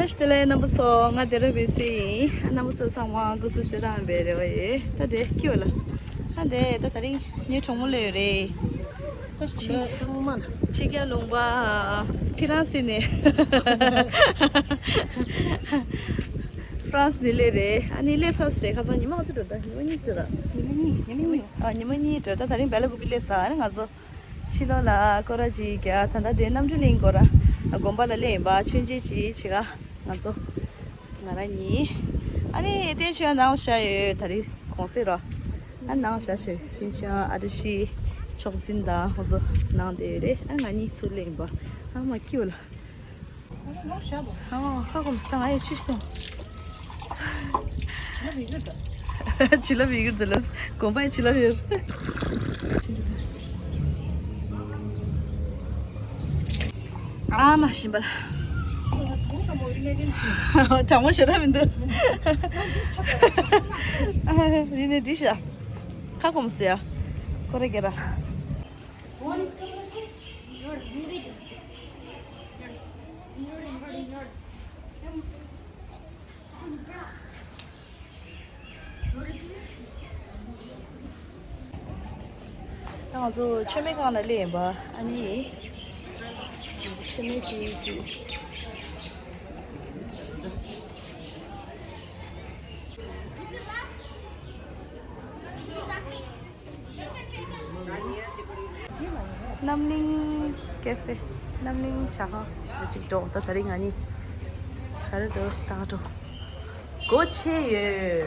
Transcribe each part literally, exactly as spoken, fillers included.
ཤི་ཏི་ལེ་རྣམ་པ་ཚོ། ང་དེ་ར་བི་སི་ཡིན། རྣམ་པ་ཚོ་ཚང་མ་སྐུ་གཟུགས་གསལ་ཐང་བའི་རེ་བ་ཡོད། ད་དེ་ཁྱི་བ་ལ། ད་དེ་ད་ད་རིང་ངའི་གྲོགས་མོ་ལོས་རེད། ད་ཕྱི་ཚང་མ་ཕྱི་རྒྱལ་ལུང་པ་ཕི་རན་སི་ནས། ཧྥ་རན་སི་ནས་སླེབས་རེད། ཨ་ནི་སླེབས་ཚར་རེད། ཁ་སང་ཉི་མ་ག་ཚོད་འགྲོ། ད་ཉི་མ་གཉིས་འགྲོ། ད་ཉི་མ་གཉིས་ཉི་མ་གཉིས་ཨ་ཉི་མ་གཉིས་འགྲོ། ད་ད་རིང་བེ་ལ་ཀུ་པི་སླེབས་ཚར། ཨ་ནི་ང་ཚོ་ཕྱི་ལོགས་ལ་སྐོར་ར་ཅིག་རྒྱག་ད་ལྟ་དེ་རྣམ་གྲོལ་གླིང་སྐོར་ར་དགོན་པ་ལ་སླེབས་ཡིན་པ། མཆོད་མཇལ་ཅིག་བྱེད་ག་ང་ཚོ་ང་རང་གཉིས། ཨ་ནི་བསྟན་ཆོས་ནང་བཞག་ཡོད། ད་རིང་གུང་སེང་རོ། ཨ་ནང་བཞག་ཤོད། བསྟན་ཆོས་ཨ་ཏི་ཤི་མཆོག་འཛིན་དང་ཁོང་ཚོ་ནང་དེ་རེད། ཨ་ང་གཉིས་ཚུར་སླེབས་ཡིན་པ། ཨ་མ་ཁྱི་བ་ལ། ཨ་ཁ་སྐོམ་སྟངས་ཨ་ཡེ་ཆུ་སྟོང་། བྱིན་རླབས་ཡོད་ཀྱི་འདུག་ལ། དགོན་པའི་བྱིན་རླབས་ཡོད། ཨ་མ་ཞིམ་པ་ལ། གྲང་མོ་ཞེ་དྲག་མི་འདུག་ཨ་ཡིན་ནའི་འགྲིག་ཤག་ཁ་སྐོམ་སེ་ཡ། ཁོ་རེ་གེ་ར། ད་ང་ཚོ་མཆོད་མེ་ཁང་ལ་སླེབས་ཡིན་པ། ཨ་ནི་མཆོད་མེ་ཅིག་གི། རྣམ་གླིང་ཀེ་ཧྥེ། རྣམ་གླིང་ཇ་ཁང་ལ་ཅིག་འགྲོ། ད་ད་རིང་ང་གཉིས་ག་རེ་འགྲོ་ཞིག་ད་འགྲོ། སྒོ་ཕྱེ་ཡོད།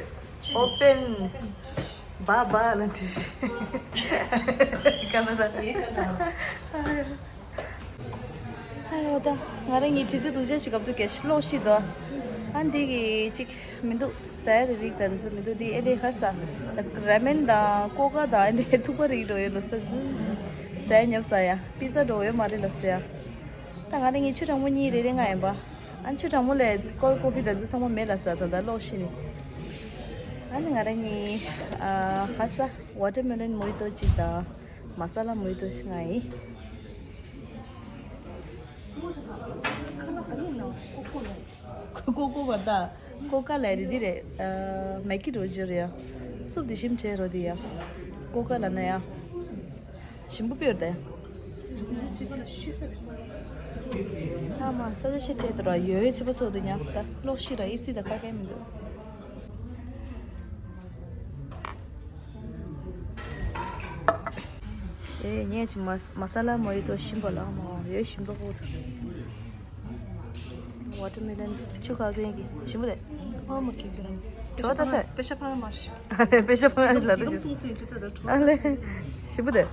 ཨོ་པེན། བ་བ་ལ་འདྲི་ཞིག་ཀ་ན་ཌ། ཨ་ཡོ་ད་ང་རང་གཉིས་དུས་ཚོད་སྡུག་ཅག་ཞིག་སྐབས་དུ་གལ་ཤི་ལོག་ཤི་དོ། ཨ་འདི་གི་ཅིག་མི་འདུག་ཟས་རིགས་དང་འཛུ་མི་འདུག་འདི་ཨེ་ལེ་ཁ་ས་ར་མེན་དང་ཀོ་ཀ་དང་ཨེ་ལེ་ཐུག་པ་རིགས་འགྲོ་ཡོད་ལོ། ཟས་ཉོབ་ས་ཡ་པི་ཛ་འགྲོ་ཡོད་མ་རེད་ལ་ཟེར་ཡ། ད་ང་རང་གཉིས་ཆུ་གྲང་མོ་གཉིས་རེ་རེ་ང་ཡིན་པ། ཨ་ཆུ་གྲང་མོ་ལས་ཀོལ་ཀོ་ཕི་དང་འཛུ་ཚང་མ་མེད་ལ་ཟེར་ད་ད་ལོག་ཤི་ནི། ཨ་ནི་ང་རང་གཉིས་ཨ་ཁ་ས་ཝ་ཊར་མེ་ལོན་མོ་ཧི་ཏོ་ཅིག་དང་མ་ས་ལ་མོ་ཧི་ཏོ་ཞིག་ང་ཡིན། ཀོ་ཀོ་བ་ད་ཀོ་ཀ་ལ་རེད་འདི་རེད། ཨ་མེ་ཀི་རོ་ཇི་རེད་ཡ། སུབ་འདི་ཞིམ་བྱས་རོ་འདི་ཡ། ཀོ་ཀ་ལ་ན་ཡ། ཞིམ་པོ་དཔེ་ཡོད་དེ། ཨ་མ་ས་ཆ་ཤི་བྲལ་དུ་ར་ཡོད་ཚེ་པ་ཚོ་དུ་ཉག་སི་ད་ལོག་ཤི་ར་ཨི་སི་ད་ཁ་སྐད་མི་འདུག་ཨེ་ངས་ཅི་མ་མ་ས་ལ་མོ་ཡི་ཏོ་ཞིམ་པོ་ལ་མོ་ཡོད་ཞིམ་པོ་ཧོ། ཝ་ཊར་མེ་ལོན་ཆུ་ཁ་ཀེན་གི་ཞིམ་པོ་དེ། ཨོ་མ་ཀེན་གི་རང་། གྲོ་ད་ས། པེ་ཤ་ཕ་མ་ཤི། པེ་ཤ་ཕ་མ་ལ་རེ་ཅི། ཨ་ལེ། ཞིམ་པོ་དེ།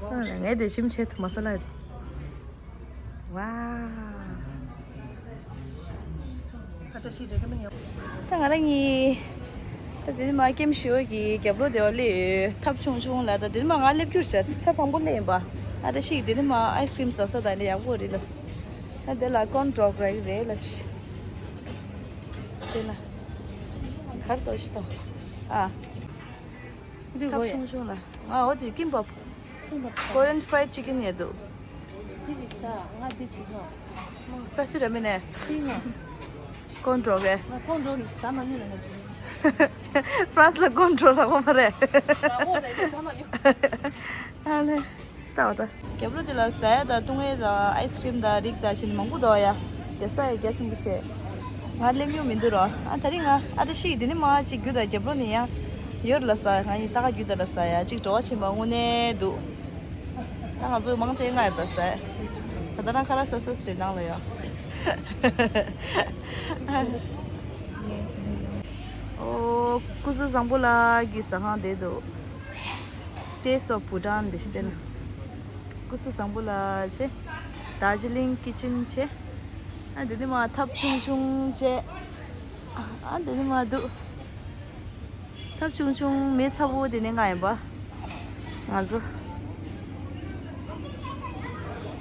ཨ་ངས་དེ་ཞིམ་ཆེད་དུ་མ་ས་ལ། ཝའོ། ད་ང་རང་གཉིས། ད་དེ་ནི་མ་ཀེམ་ཞི་འོ་གི་རྒྱབ་ལོགས་དེ་བ་སླེབས་ཡོད། ཐབ་ཆུང་ཆུང་ལ་ད་དེ་ནི་མ་ང་སླེབས་རྒྱུར་བྱ་ཚ་དང་པོ་སླེབས་ཡིན་པ། ཨ་ད་ཤིག་དེ་ནི་མ་ཨའི་སི་ཀྲིམ་ཟ་ས་ད་ནི་ཡག་པོ་རེད་ལ། ད་དེ་ལ་ཀོན་ཌོག་རེད་རེད་ལ་ཤི། དེ་ལ་གར་དོ་ཤི་དོ། ཨ། འདི་ཐབ་གོ་ཡ། ཆུང་ཆུང་ལ། ང་འོ་དེ་ཀིམ་པབ། ཀིམ་པབ། ཀོ་རི་ཡན་ཕ་རའེ་ཌི་ཅི་ཀན་ཡོད་འདུག་འདི་ཅིག་ཟ། ང་འདི་ཅིག་ཟ། སི་པའི་སི་ར་མིན་ནས། ཅི་ང་། ཀོན་ཌོག་གས། ང་ཀོན་ཌོག་ནི་ཟ་མ་ནུས་ལ་ང་འདི། ཧྥ་རན་སི་ལ་ཀོན་ཌོག་རག་པ་མ་རེད། ཟ་མ་ལ་འདི་ཟ་མ་ནུས། ཨ་ལེ། ལྟ་བ་ད། རྒྱབ་ལོགས་དེ་ལ་ཟ་ཡ་དང་བཏུང་ཡ་དང་ཨའི་སི་ཀྲིམ་དང་རིགས་དང་བྱས་ནས་མང་པོ་འདུག་ཡ། དེ་ཟ་ཡ་རྒྱ་ཆེན་པོ་བྱས། ང་སླེབས་མྱོང་མི་འདུག་རོ། ཨ་ད་རིང་ང་ཨ་ད་ཤི་དེ་ནི་མ་གཅིག་རྒྱུ་དང་རྒྱབ་ལོགས་ནས་ཡང་ཡོད་ལ་ཟ་ཡ། ང་ཡི་ད་ག་རྒྱུ་དང་ལ་ཟ་ཡ་གཅིག་བྲོ་བ་ཆེན་པོ་དངོས་གནས་འདུག་ད་ང་ཚོ་མང་ཆེ་ང་ཡོད་ལ་ཟ་ཡ། ད་ད་རང་ཁ་ལག་ཟ་ས་སི་རེད་ནང་ལ་ཡོད། ཨོ། སྐུ་གཟུགས་བཟང་པོ་ལགས་ཀྱི་ཟ་ཁང་དེ་འདུག Taste of Bhutan འདི་ཞིག་བལྟས་ན། སྐུ་གཟུགས་བཟང་པོ་ལགས་བྱས། དར་ཇི་ལིང་ཀི་ཅན་བྱས། ཨ་འདི་ནི་མ་ཐབ་ཆུང་ཆུང་བྱས། ཨ་འདི་ནི་མ་འདུག་ཐབ་ཆུང་ཆུང་མི་ཚ་བོ་དེ་ནི་ང་ཡིན་པ། ང་ཚོ།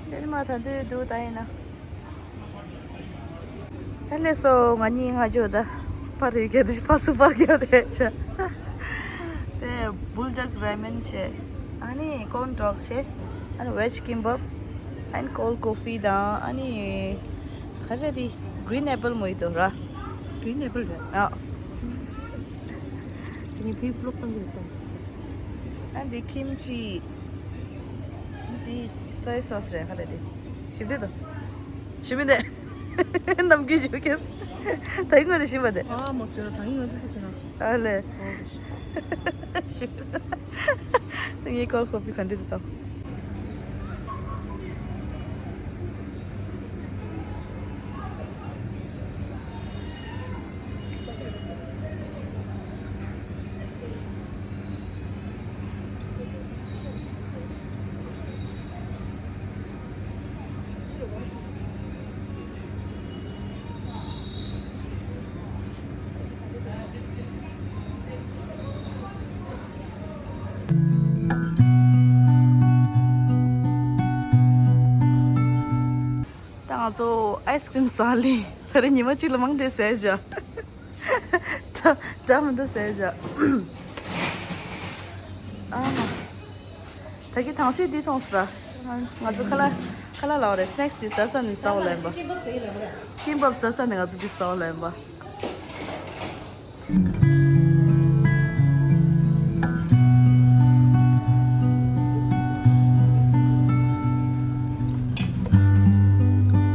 དེ་ནི་མ་ད་འདོད་འདུག་ད་ཡིན་ན། ད་ལས་སོ་ང་གཉིས་ང་ཇོ་ད། པར་རིག་གི་དེ་པར་སུ་པར་གི་དེ་ཆ། དེ་བུལ་ཌག་ར་མེན་བྱས། ཨ་ནི་ཀོན་ཌོག་བྱས། ཨ་ནི་ཝེཇ་ཀིམ་པབ། ཨ་ནི་ཀོལ་ཀོ་ཕི་དང་ཨ་ནི། ག་རེ་དེ། Green apple mojito ར། Green apple རེད། ཨ། དེ་ནི་ཕི་ཕློག་བཏང་གི་རེད་ད། ཨ་འདི་ཁིམ་ཆི། འདི་སོའི་སོ་སི་རེད་ཧ་ལས་དེ། ཞིམ་པོ་འདུག་ཞིམ་པོ་འདུག་ནམ་རྒྱུན་ཞིམ་པོ་ཁེལ། ད་ཡིན་ངོ་དེ་ཞིམ་པ་དེ། ཨ་མ་ཁྱོད་ར་ད་ཡིན་ངོ་དེ་དེ་ཁྱོད་ར། ཨ་ལས། ཞིམ། ངའི་ཀོལ་ཁོ་ཕི་ག་འདྲ་འདུག་དང་། ད་ང་ཚོ་ཨའི་སི་ཀྲིམ་ཟ་ལེ། ད་རེས་ཉི་མ་གཅིག་ལ་མང་དེ་ཟས་བཞག་འདྲ་འདྲ་མི་འདྲ་ཟས་བཞག་ཨ་མ། ད་གི་ཐང་ཤེས་འདི་མཐོང་སོང་ར། ང་ཚོ་ཁ་ལག་ཁ་ལག་ལ་བ་རེད། སྣེག་སི་འདི་ཟ་ས་ནས་ཟ་འོ་ལེན་པ། ཀིམ་པབ་ཟ་ས་ནས་ང་ཚོ་འདི་ཟ་འོ་ལེན་པ།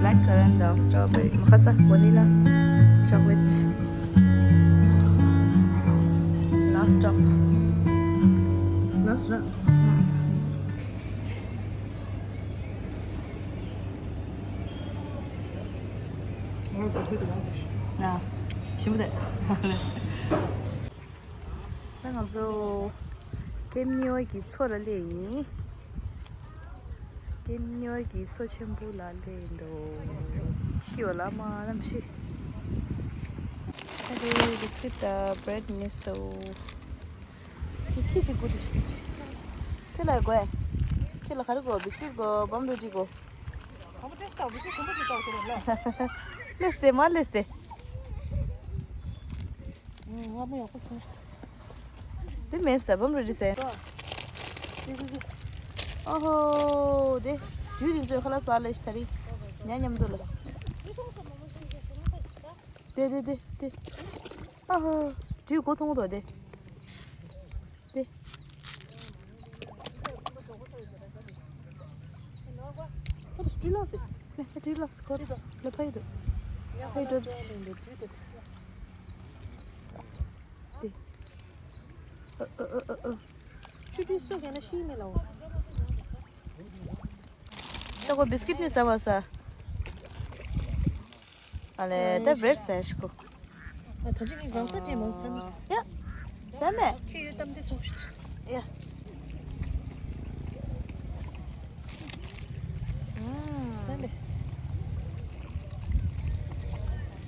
Black currant དང་strawberry མ་ཁ་ས་vanilla chocolate last stop. Last stop. ང་ལ་བ་ཕུད་དུ་མ་ཕུད། ཡ། ཞིམ་པོ་རེད། ད་ང་ཚོ་ཀེམ་ནིའོ་གི་མཚོ་ལ་སླེབས་ཡིན། ཀེམ་ནིའོ་གི་མཚོ་ཆེན་པོ་ལ་སླེབས་འདུག་སྐྱིད་པ་ལ་མ་ལམ་ཤི། ཨ་རེ་བི་སི་ཀིཊ་དང་བྷི་རེཌ་མི་སོ། ཁྱི་ཁྱི་ཅིག་དགོས་འདུག་ཁྱི་ལ་དགོས། ཁྱི་ལ་ག་རེ་དགོས། བི་སི་ཀིཊ་དགོས། བམ་རོ་ཊི་དགོས། ཨ་མ་ཏེས་ཏའོ་བི་སི་ཀིཊ་གོམ་པ་ཅིག་ཏའོ་ཁྱོད་ལ། ལེས་ཏེ་མ་ལེས་ཏེ། ཨུ་ཨ་མ་ཡག་པོ་སོང་། དེ་མེད་ས་བམ་རོ་ཊི་ཟེར། ཨོ་ཧོ་དེ་ཇུས་དེ་ཚོའི་ཁ་ལག་ཟ་ལེ་ཤི་ད་རེས་ཉ་མཉམ་དུ་ལ། དེ་དེ་དེ་དེ། ཨ་ཧ། དྲིའི་སྒོ་མཐོང་གི་འདུག་དེ། དེ། ཁོ་དེ་དྲིལ་ལགས་སི། ནས་དྲིལ་ལགས་སི་ཁོ་དེ་ལ་ཕ་ཡི་འདུག་ཕ་ཡི་འགྲོ་དེ། དེ། ཨ་ཨ་ཨ་ཨ་ཨ། ཆུ་དྲིལ་སུ་གས་ན་ཤི་མེད་ལ་འོ། ས་ཁོ་བི་སི་ཀིཊ་ནི་ཟ་བ་ས། ཨ་ལེ་ད་བེར་ཟེར་ཤི་གོ། ཨ་ད་ཅི་ངས་གང་ས་ཅན་མང་སམ། ཡ། ཟ་མེད། ཁྱེད་ཡོད་གཏམ་དེ་ཚོགས་ཤིག་ཡ། ཟ་མེད།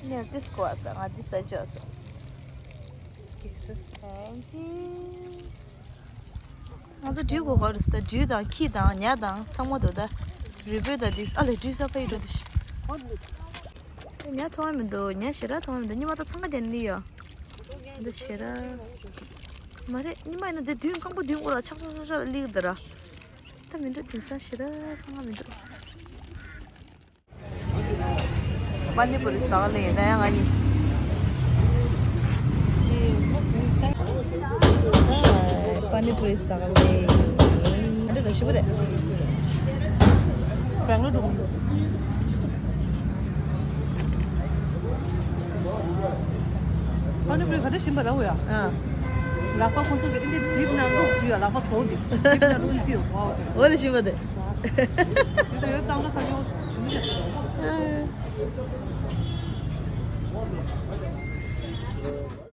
ངས་ཏིས་གོ་ཨ་ས་ང་ཏིས་ཟ་ཅོ་ཨ་ས། ཀེ་སི་སང་ཅི། ང་ཚོ་འབྲུ་གོ་ག་རུ་ད་འབྲུ་དང་ཁྱི་དང་ཉ་དང་ཚང་མ་འདུག་ད་རུས་སྦལ་དང་འདི་ཨ་ལས་འབྲུ་ས་ཕ་ཡི་འགྲོ་དེ་ཤི། ཉ་མཐོང་བ་མི་འདུག་ཉ་ཞེ་དྲག་མཐོང་བ་མི་འདུག་ཉི་མ་ད་ཚང་མ་དེ་ནི་ཡོད། འདི་ཞེ་དྲག་མ་རེད། ཉི་མ་ཡིན་ན་འདི་མདུན་རྐང་པ་མདུན་སྐོར་ལ་ཆག་ཆག་ཆག་ཆག་ལ་སླེབས་ཀྱི་འདུག་ར། ད་མི་འདུག་དེང་སང་ཞེ་དྲག་ཚང་མ་མི་འདུག་པ་ནི་པུ་རི་ཟ་ག་ལེ་ཡིན་ན་ཡང་ང་གཉིས། པ་ནི་པུ་རི་ཟ་ག་ལེ་ཡིན། འདི་ལ་ཞིབ་པོ་རེད། རང་ལ་འགྲོ། པ་ནི་པུ་རི་ག་དེ་ཞིམ་པ་ར་བ་ཡ། ཨ། ལག་པ་ཁོང་ཚོ་གི་འདི་འདི་གྲིབ་ན་ལུག་ཅི་ཡ་ལག་པ་ཚོ་འདི་གྲིབ་ན་ལུག་འདི་ཡོ་བ་བ། འོ་དེ་ཞིམ་པ་དེ། འདི་ཡོད་ཙང་ན་ས་ཉོ་ཞིམ་པ་རེད། ཨ།